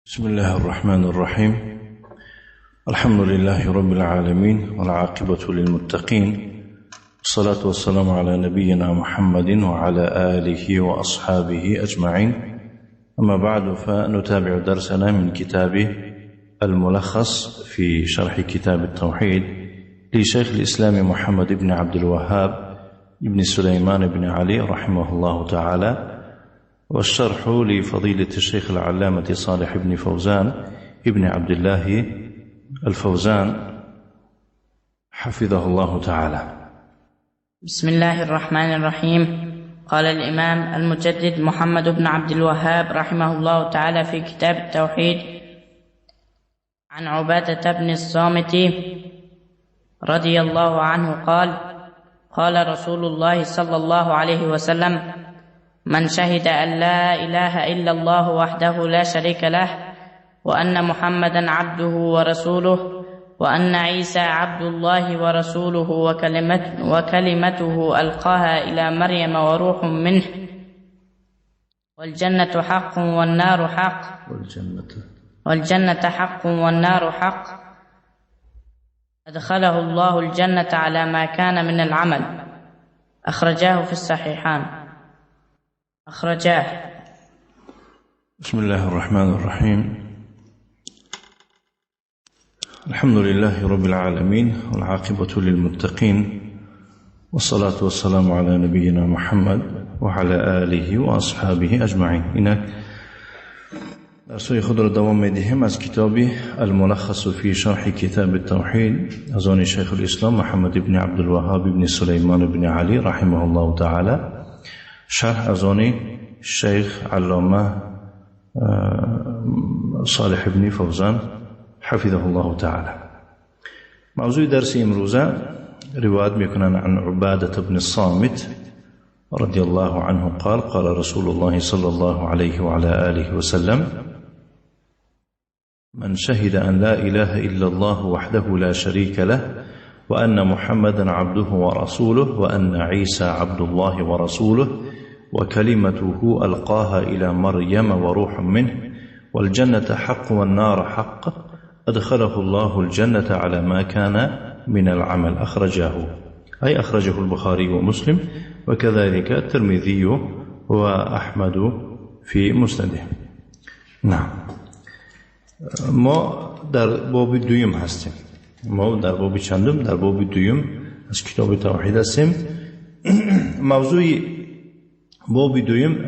بسم الله الرحمن الرحيم. الحمد لله رب العالمين، والعاقبة للمتقين، والصلاة والسلام على نبينا محمد وعلى آله وأصحابه أجمعين. أما بعد، فنتابع درسنا من كتاب الملخص في شرح كتاب التوحيد لشيخ الإسلام محمد بن عبد الوهاب بن سليمان بن علي رحمه الله تعالى، والشرح لفضيلة الشيخ العلامة صالح بن فوزان ابن عبد الله الفوزان حفظه الله تعالى. بسم الله الرحمن الرحيم. قال الإمام المجدد محمد بن عبد الوهاب رحمه الله تعالى في كتاب التوحيد: عن عبادة بن الصامت رضي الله عنه قال: قال رسول الله صلى الله عليه وسلم: من شهد أن لا إله إلا الله وحده لا شريك له، وأن محمدا عبده ورسوله، وأن عيسى عبد الله ورسوله، وكلمته ألقاها إلى مريم وروح منه، والجنة حق والنار حق، والجنة حق والنار حق، أدخله الله الجنة على ما كان من العمل. أخرجاه في الصحيحان. أخرجاه. بسم الله الرحمن الرحيم. الحمد لله رب العالمين، والعاقبة للمتقين، والصلاة والسلام على نبينا محمد وعلى آله وأصحابه أجمعين. اینک درس‌های خود را دوام می‌دهیم از کتاب الملخص في شرح كتاب التوحید از آن شیخ الاسلام محمد بن عبد الوهاب بن سلیمان بن علی رحمه الله تعالی، شرح از آن شیخ علامه صالح بن فوزان حفظه الله تعالی. موضوع درس امروزه روایت میکنن عن عبادة بن الصامت رضي الله عنه قال: قال رسول الله صلى الله عليه وعلى آله وسلم: من شهد أن لا إله إلا الله وحده لا شريك له، وأن محمدا عبده ورسوله، وأن عيسى عبد الله ورسوله، وكلمته ألقاها إلى مريم وروح منه، والجنة حق والنار حق، أدخله الله الجنة على ما كان من العمل. أخرجاه، أي أخرجه البخاري ومسلم، وكذلك الترمذي وأحمد في مسنده. نعم. ما در باب دویم هستیم. ما در باب چندم؟ در باب دویم از کتاب توحید هستیم. موضوع باب دویم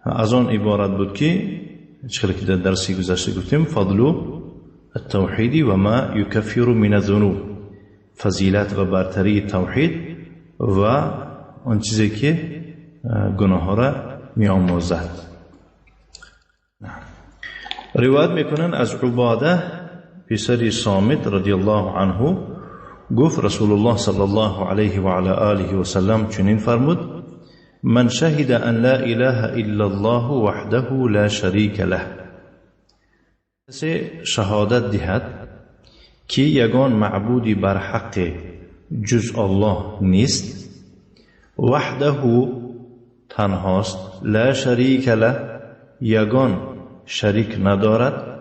از آن عبارت بود که چخیلی که در درسی گذشته گفتیم، فضل التوحید و ما یکفر من الذنوب، فضیلت و برتری توحید و آن چیزی که گناه را می آموزد. روایت میکنن از عباده پسر صامت رضی الله عنه گفت: رسول الله صلی الله علیه و علی آله و سلم چنین فرمود: من شهد ان لا اله الا الله وحده لا شریک له. کسی شهادت دهد که یگان معبودی بر حق جز الله نیست، وحده تنهاست، لا شریک له یگان شریک ندارد،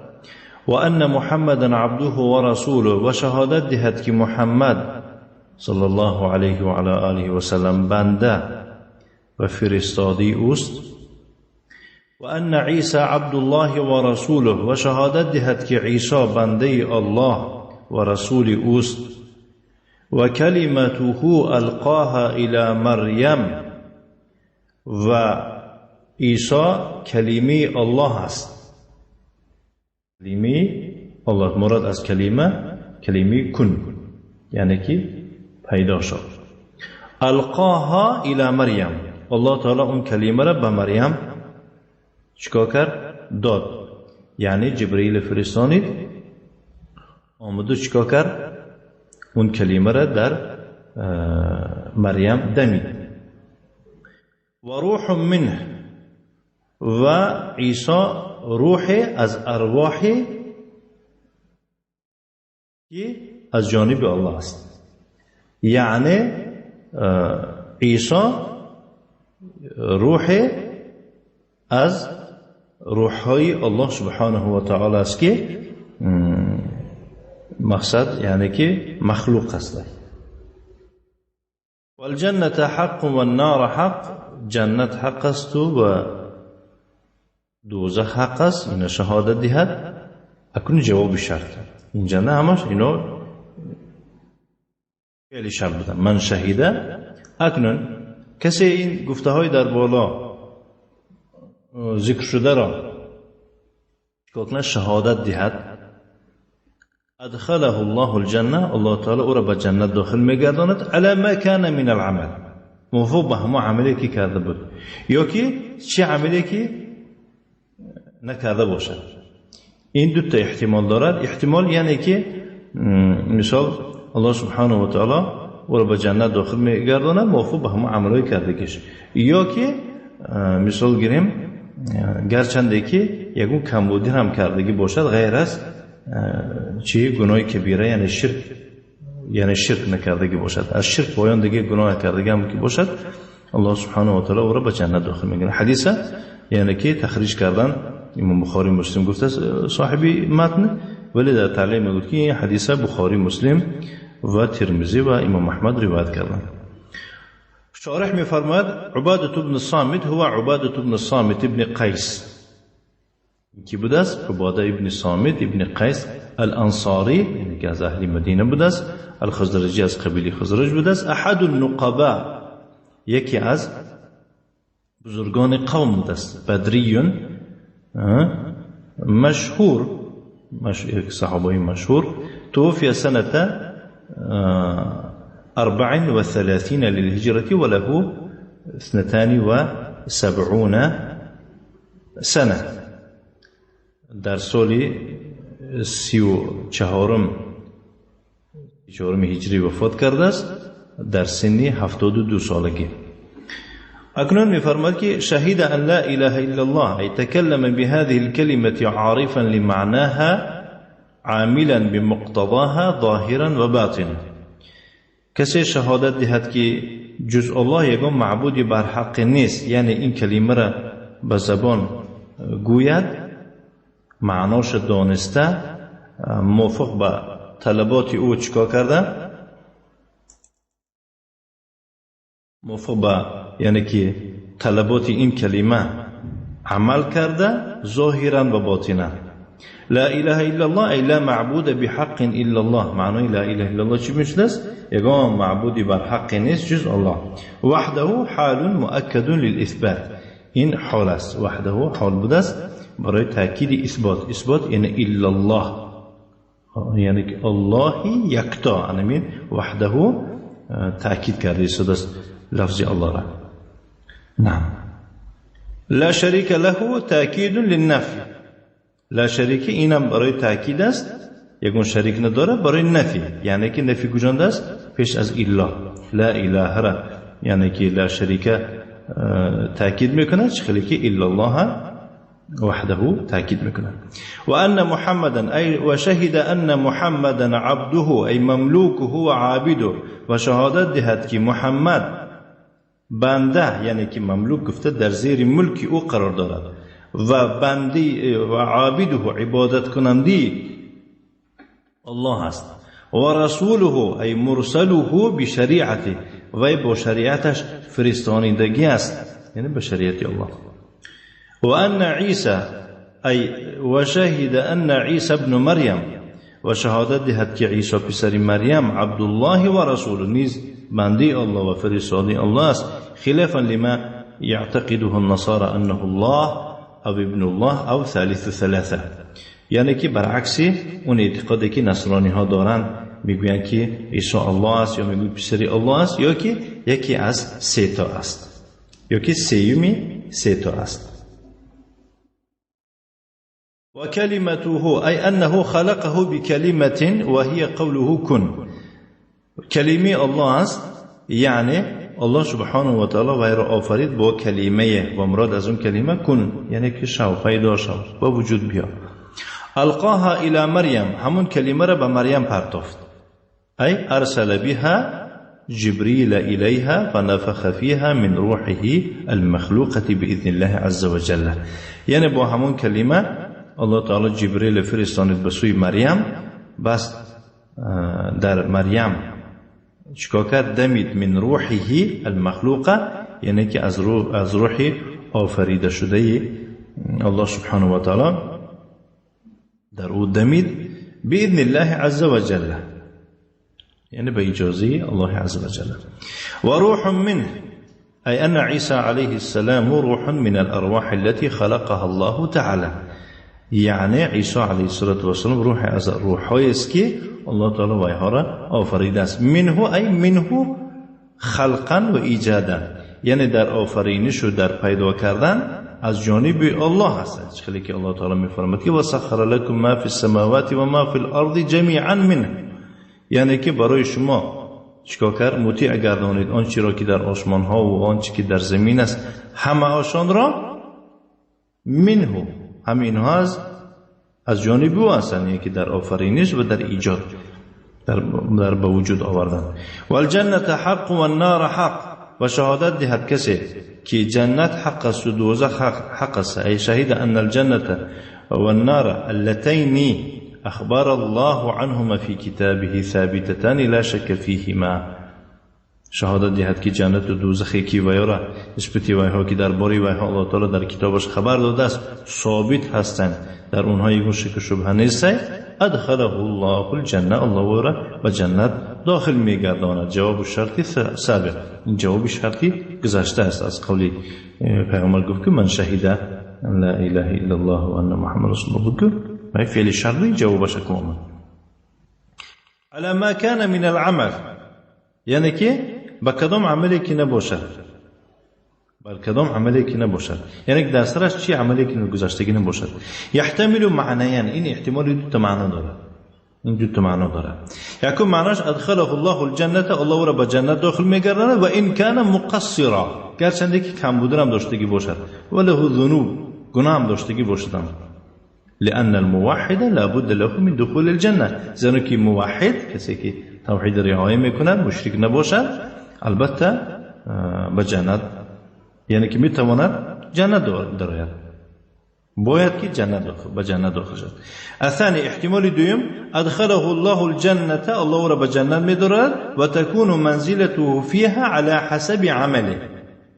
و ان محمدا عبده و رسوله، و شهادت دهد که محمد صلی الله علیه و علی آله و سلم بنده و فرستاده اوست، و ان عیسی عبد الله و رسوله، و شهادت دهد که عیسی بنده الله و رسول اوست، و کلمته القاها الى مریم، و عیسی کلمه الله است. کلمه الله، مراد از کلمه کلمه کن، یعنی که پیدا شد. القاها الى مریم، الله تعالی اون کلمه را به مریم چیکار کرد؟ داد. یعنی جبرئیل فرستانید آمد و چیکار کرد؟ اون کلمه را در مریم دمید. و روح منه، و عیسی روح از ارواح که از جانب الله است. یعنی عیسی روح از روح های الله سبحانه و تعالی است که مقصد یعنی که مخلوق است. والجنة حق والنار حق، جنت حق است و دوزخ حق است، اینا شهادت دهد. اکنون جواب شرط این جنه همش اینا فعل شرط بودن، من شهیده. اکنون کسی این گفته های در بالا ذکر شده را چیکار شهادت دهد، ادخله الله الجنه، الله تعالی او را به جنت داخل میگرداند، علی ما کان من العمل، موافق به همه عملی که کرده بود یا که چه عملی که نکرده باشد. این دو تا احتمال دارد. احتمال یعنی که مثال الله سبحانه و تعالی او را به جنت داخل میگرداند موافق به همه عملهای کردگیش، یا که مثال گیریم گرچنده که یکون کمبودی هم کردگی باشد غیر از چی گناه کبیره، یعنی شرک، یعنی شرک نکردگی باشد، از شرک پایان دیگه گناه کردگی هم که باشد، الله سبحانه و تعالی او را به جنت داخل میگیره. حدیثه یعنی که تخریج کردن امام بخاری مسلم گفته صاحبی متن، ولی در تعلیم میگفت که این حدیثه بخاری مسلم و ترمذی و امام احمد روایت کردن. شارح میفرماید عبادة بن الصامت هو عبادة بن الصامت ابن قیس. کی بوده است؟ عباده ابن صامت ابن قیس الانصاری، یعنی که از اهل مدینه بوده است، الخزرجی از قبیله خزرج بوده است، احد النقباء، یکی از بزرگان قوم بوده است، بدریون مشهور، یک صحابه مشهور، توفی سنة 34 للهجرة وله 72 سنة. در سال 34 هجری وفات کرده است، در سن 72 سالگی. اکنون می‌فرماید که شهید ان لا اله الا الله، ای تکلم بهذه الكلمة عارفا لمعناها عاملا بمقتضاها ظاهرا و باطنا. کسی شهادت دهد که جز الله یگان معبودی بر حق نیست، یعنی این کلمه را به زبان گوید، معناش دانسته، موافق به طلبات او چیکار کرده، موافق به یعنی که طلبات این کلمه عمل کرده، ظاهرا و باطنا. لا اله الا الله ای لا معبود بحق الا الله، معنای لا اله الا الله چی میشه است؟ یگان معبودی بر حق نیست جز الله. وحده حال مؤکد للاثبات، این حال است، وحده حال بوده است برای تاکید اثبات. اثبات یعنی الا الله، یعنی که الله یکتا، یعنی وحده تاکید کرده است لفظ الله را. نعم. لا شریک له تاکید للنفی، لا شریک اینم برای تاکید است، یکون شریک نداره، برای نفی، یعنی که نفی گوجانده است پیش از الا، لا اله را، یعنی که لا شریک تاکید میکنه، چخلی که الا الله وحده تاکید میکنه. و ان محمدا ای و شهد ان محمدا عبده ای مملوکه و عابده، و شهادت دهد که محمد بنده، یعنی که مملوک گفته در زیر ملک او قرار دارد، و بندی و عابده عبادت کنندی الله است، و رسوله ای مرسله بشریعته، و با شریعتش فرستانیدگی است، یعنی به شریعت الله. و ان عیسی ای و شهد ان عیسی ابن مریم، و شهادت دهد که عیسی پسر مریم عبدالله و رسوله، نیز بندی الله و فرستاده الله است، خلافا لما يعتقده النصارى انه الله او ابن الله او ثالث ثلاثه، یعنی که برعکس اون اعتقادی که نصرانی ها دارند، میگویند که عیسی الله است، یا میگویند پسر الله است، یا که یکی از سه تا است، یا که سیومی سه تا است. و کلمته ای انه خلقه بکلمة وهي قوله کن، کلمه الله است، یعنی الله سبحانه و تعالی وی را آفرید با کلمه، و مراد از اون کلمه کن، یعنی که شو، پیدا شو، با وجود بیا. القاها الى مریم، همون کلمه را به مریم پرتافت، ای ارسل بها جبريل إليها فنفخ فيها من روحه المخلوقة بإذن الله عز وجل. یعنی با همون کلمه الله تعالی جبریل فرستانید به سوی مریم، بس در مریم چیکار کرد؟ دمید من روحه المخلوقه، یعنی که از روح آفریده شده الله سبحانه و تعالی در او دمید بإذن الله عز وجل، یعنی به اجازه الله عز وجل. وروح منه أي أن عيسى عليه السلام روح من الأرواح التي خلقها الله تعالى. یعنی عیسی علیه الصلاة والسلام روح از روح‌های است که الله تعالی ویها را آفریده است. منه ای منه خلقا و ایجادا، یعنی در آفرینش و در پیدا کردن از جانب الله هست. خیلی که الله تعالی می‌فرماید که وسخر لكم ما فی السماوات و ما فی الارض جمیعا منه، یعنی که برای شما چیکار کرد؟ مطیع گردانید آنچه را که در آسمان ها و آنچه که در زمین است، همه آشان را منه، همه اینها از جانب او هستند، یعنی که در آفرینش و در ایجاد در به وجود آوردن. والجنة حق والنار حق، و شهادت دهد کسی که جنت حق است و دوزخ حق است، ای شهید ان الجنة والنار اللتین اخبر الله عنهما في كتابه ثابتتان لا شك فيهما. شهادت دهد که جنت و دوزخی که ویرا نسبت ویها که درباره ویها الله تعالی در کتابش خبر داده است ثابت هستند، در اونها یک شک و شبهه نیست. ادخله الله الجنه، الله او را به جنت داخل میگرداند. جواب شرطی سابق، این جواب شرطی گذشته است. از قول پیغمبر گفت که من شهید لا اله الا الله و ان محمد رسول الله، گفت ما فعل شرطی جوابش کوم علی ما كان من العمل، یعنی که با کدام عملی که نباشد، بر کدام عملی که نباشد، یعنی در سرش چی عملی که گذشتگی نباشد. یحتمل معنیان، این احتمال دو تا معنا داره، این دو تا معنا داره. یکم معناش ادخله الله الجنه، الله او را به جنت داخل میگرداند، و این کان مقصرا، گرچنده که کم بودن هم داشتگی باشد، و له ذنوب، گناه هم داشتگی باشد. لأن الموحد لابد له من دخول الجنة، زیرا که موحد کسی که توحید رعایت میکند مشرک نباشد، البته به جنت، یعنی که میتواند جنت درآید، باید که جنت به جنت داخل شد. الثاني احتمال دوم ادخله الله الجنة، الله او را به جنت میدارد، و تكون منزلته فيها على حسب عمله،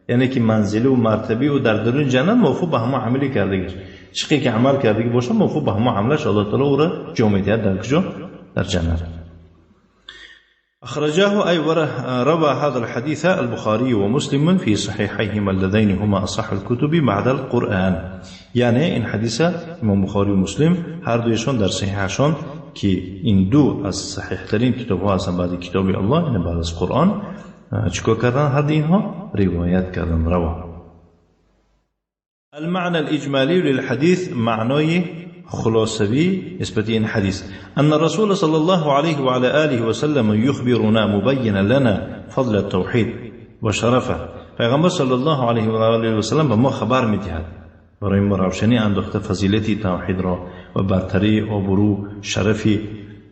یعنی که منزله و مرتبه او در درون جنت موافق به همه عملی کردگیش، چقدر که عمل کردگی باشه موافق به همه عملش الله تعالی او را جا میدهد در کجا؟ در جنت. أخرجاه أي روى هذا الحديث البخاري ومسلم في صحيحيهما اللذين هما أصح الكتب بعد القرآن. یعنی این حدیث امام بخاری و مسلم هر دویشون در صحیحشون که این دو از صحیح ترین کتاب ها هستن بعد کتاب الله، یعنی بعد از قرآن، چیکار کردن؟ هر دو اینها روایت کردن. روا المعنى الإجمالي للحديث، معنای خلاصوي نسبة این حديث، أن الرسول صلى الله عليه وعلى آله وسلم يخبرنا مبينا لنا فضل التوحيد وشرفه. پیغمبر صلی الله علیه و آله و سلم به ما خبر میدهد، برای ما روشنی انداخته فضیلت توحید را و برتری آبرو شرف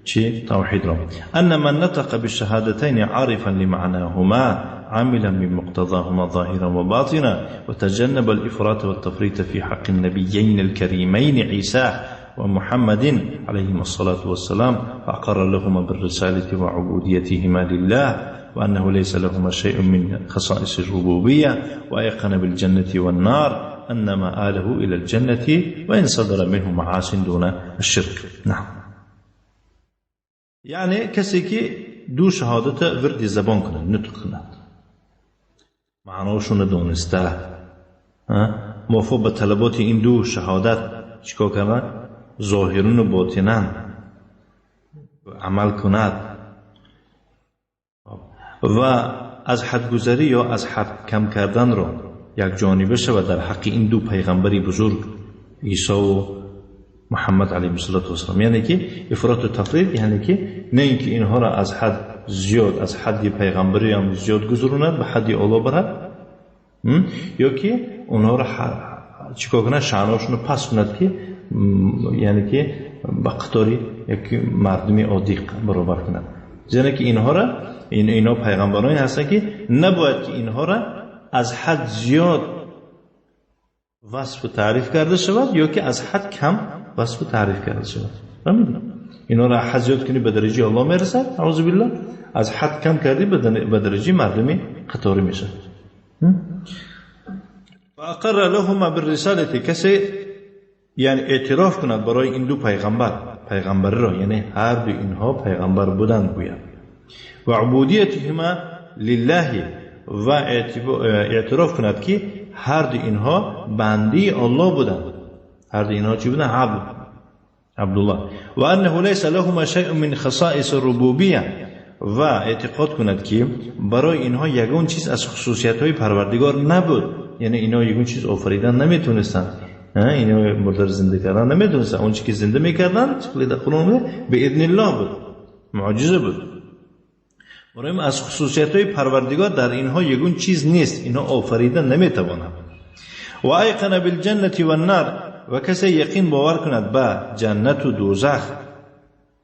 چی توحید را. أن من نطق بالشهادتين عارفا لمعناهما عاملا بمقتضاهما ظاهرا وباطنا وتجنب الإفراط والتفريط في حق النبيين الكريمين عيسى ومحمد عليهما الصلاة والسلام، فأقر لهما بالرسالة وعبوديتهما لله وأنه ليس لهما شيء من خصائص الربوبية، وأيقن بالجنة والنار أن مآله إلى الجنة وإن صدر منه معاص دون الشرك. نعم، یعنی کسی که دو شهادت ورد زبان کند، نطق کند، معناشون دانسته، موافق به طلبات این دو شهادت چیکار کردن؟ ظاهرون و باطنن عمل کند و از حدگذری یا از حد کم کردن را یک جانبه شود در حق این دو پیغمبری بزرگ عیسی و محمد علیه السلام. یعنی که افراط و تفرید، یعنی که نه اینکه اینها را از حد زیاد، از حد پیغمبری هم زیاد گذروند به حد اعلی برد، یا که اونها را چیکار کنه؟ شأنشون رو پس کند که یعنی که به قطاری یک مردم عادی برابر کند. یعنی که اینها را اینا پیغمبرانی هستند که نباید که اینها را از حد زیاد وصف و تعریف کرده شود یا که از حد کم وصف و تعریف کرده شود. فهمیدی؟ اینا را حد زیاد کنی به درجه الله میرسد، اعوذ بالله، از حد کم کردی به درجه مردمی قطاری میشه. و اقر لهما بالرسالة، کسی یعنی اعتراف کند برای این دو پیغمبر، پیغمبر را، یعنی هر دو اینها پیغمبر بودند گوید، و عبودیتهما لله، و اعتراف کند که هر دو اینها بنده الله بودند. هر دو اینها چی بودند؟ عبد، عبدالله. و انه لیس لهما شیء من خصائص الربوبیه، و اعتقاد کند که برای اینها یگان چیز از خصوصیت های پروردگار نبود، یعنی اینا یگان چیز آفریدن نمیتونستند، اینا مرده زنده کردن نمیتونستند، اون چی که زنده میکردن چه در قرآن به اذن الله بود، معجزه بود. برای از خصوصیت های پروردگار در اینها یگان چیز نیست، اینها آفریدن نمیتوانند. و ایقن بالجنة والنار، و کسی یقین باور کند به جنت و دوزخ،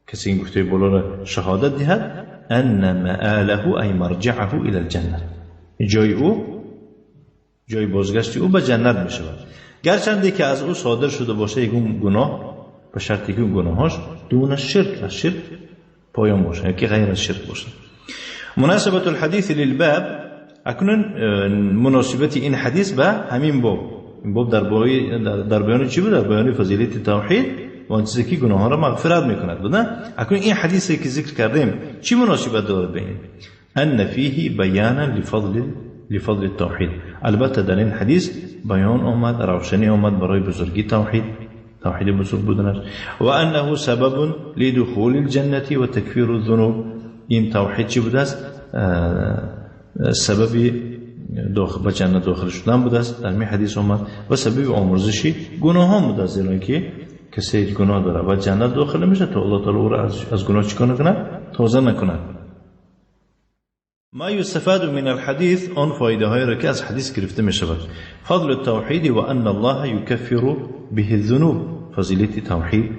کسی این گفته بالا را شهادت دهد، ان مآله ای مرجعه الى الجنه، جای او، جای بازگشت او به جنت می شود، گرچنده که از او صادر شده باشه یک گناه، به شرطی که گناهاش دون شرک، از شرک پایان باشه یا که غیر از شرک باشه. مناسبت الحدیث للباب، اکنون مناسبت این حدیث به همین باب، این باب در بیان چی بود؟ در بیان فضیلت توحید و آن چیزی که گناه ها را مغفرت میکند بودن. اکنون این حدیثی که ذکر کردیم چی مناسبت دارد به این؟ ان فیه بیانا لفضل التوحید، البته در این حدیث بیان آمد، روشنی آمد برای بزرگی توحید، توحید بزرگ بودنش، و انه سبب لدخول الجنة و تکفیر الذنوب، این توحید چی بوده است؟ سبب به جنت داخل شدن بوده است در می حدیث آمد، و سبب آمرزش گناهان بوده است، زیرا که کسی گناه داره و جنت داخل نمیشه تا الله تعالی او را از گناه چیکار نکنه؟ تازه نکنه. ما یستفاد من الحدیث، آن فایده های را که از حدیث گرفته می شود، فضل التوحید و ان الله یکفر به الذنوب، فضیلت توحید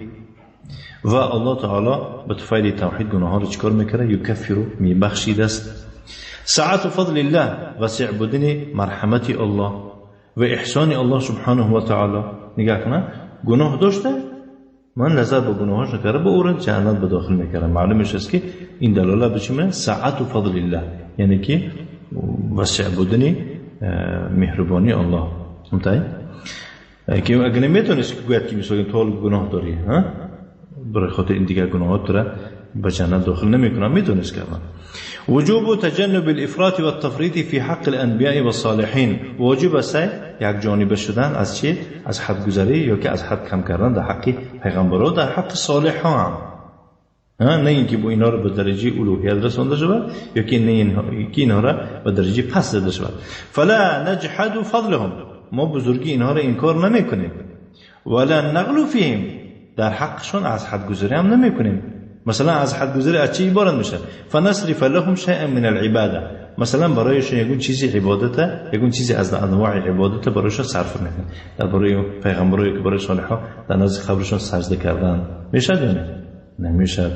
و الله تعالی به طفیل توحید گناه ها را چیکار میکنه؟ یکفر، میبخشید است. سعت فضل الله، وسع بودن مرحمت الله و احسان الله سبحانه و تعالی. نگاه کنه گناه داشته، من نظر به گناهاش نکرده، به او را جنت به داخل میکردم. معلومش است که این دلاله به چی میگه؟ سعت فضل الله، یعنی که وسع بودن مهربانی الله. متوجه که اگه نمیتونست که گوید که مثلا تو گناه داری، ها، برای خاطر این دیگر گناهات را به جنت داخل نمیکنم، میتونست کردن. وجوب تجنب الافراط والتفریط فی حق الانبیاء والصالحین، واجب است یک جانبه شدن از چی؟ از حد گذری یا که از حد کم کردن در حق پیغمبران، در حق صالحان هم، نه اینکه با اینا رو به درجه الوهیت رسانده شود یا که نه اینکه اینها را به درجه پس زده شود. فلا نجحد فضلهم، ما بزرگی اینها را انکار نمیکنیم، ولا نغلو فیهم، در حقشون از حد گذری هم نمیکنیم. مثلا از حد گذری از چی عبارت میشه؟ فنصرف لهم شیئا من العباده، مثلا برایشون یکون چیزی عبادته، یکون چیزی از انواع عبادت برایشون صرف میکنه. در برای پیغمبرایی که برای صالحا در نزد قبرشون سجده کردن میشد یا نه؟ نمیشد.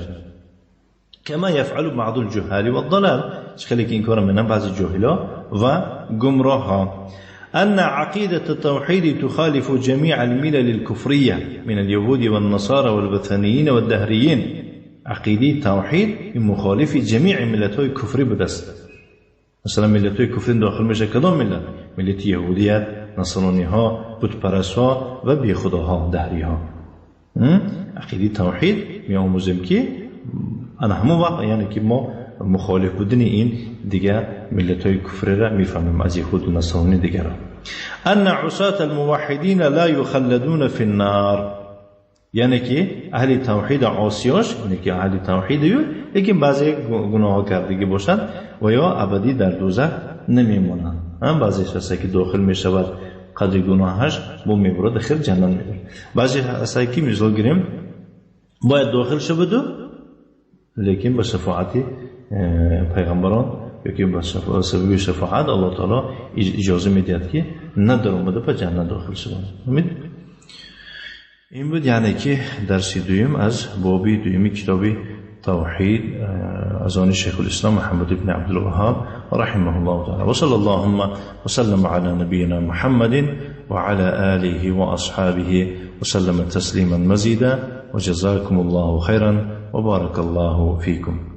کما یفعل بعض الجهال والضلال، خیلی که این کارو میکنن بعضی جاهلا و گمراها. أن عقيدة التوحيد تخالف جميع الملل الكفرية من اليهود والنصارى والوثنيين والدهريين. عقیده توحید مخالف جمیع ملت‌های کفری بوده است. مثلا ملت‌های کفری داخل میشه کدام ملت؟ ملت یهودیت، نصرانی‌ها، بتپرست‌ها و بیخداها، دهری‌ها. عقیده توحید میآموزیم که انا همون وقت، یعنی که ما مخالف بودن این دیگه ملت‌های کفری را میفهمیم از یهود و نصرانی دیگه را. ان عصاة الموحدین لا یخلدون فی النار، یعنی که اهل توحید عاصیاش، یعنی که اهل توحید یو لیکن بعضی گناه کردگی باشند و یا ابدی در دوزخ نمیمونند. هم بعضی هست که داخل میشود قدر گناهش بو میبرد داخل جنت میبرد. بعضی هست که مثال گیریم باید داخل شود لیکن به شفاعت پیغمبران یا که به سبب شفاعت الله تعالی اجازه میدهد که نه در اومده به جنت داخل شود. این بود یعنی که درس دویم از بابی دویمی کتابی тавҳид аз они Шайхулислом Муҳаммад ибни Абдулваҳҳоб رحمه الله تعالى. وصلى اللهم وسلم على نبينا محمد وعلى آله وأصحابه وسلم تسليما مزيدا، وجزاكم الله خيرا وبارك الله فيكم.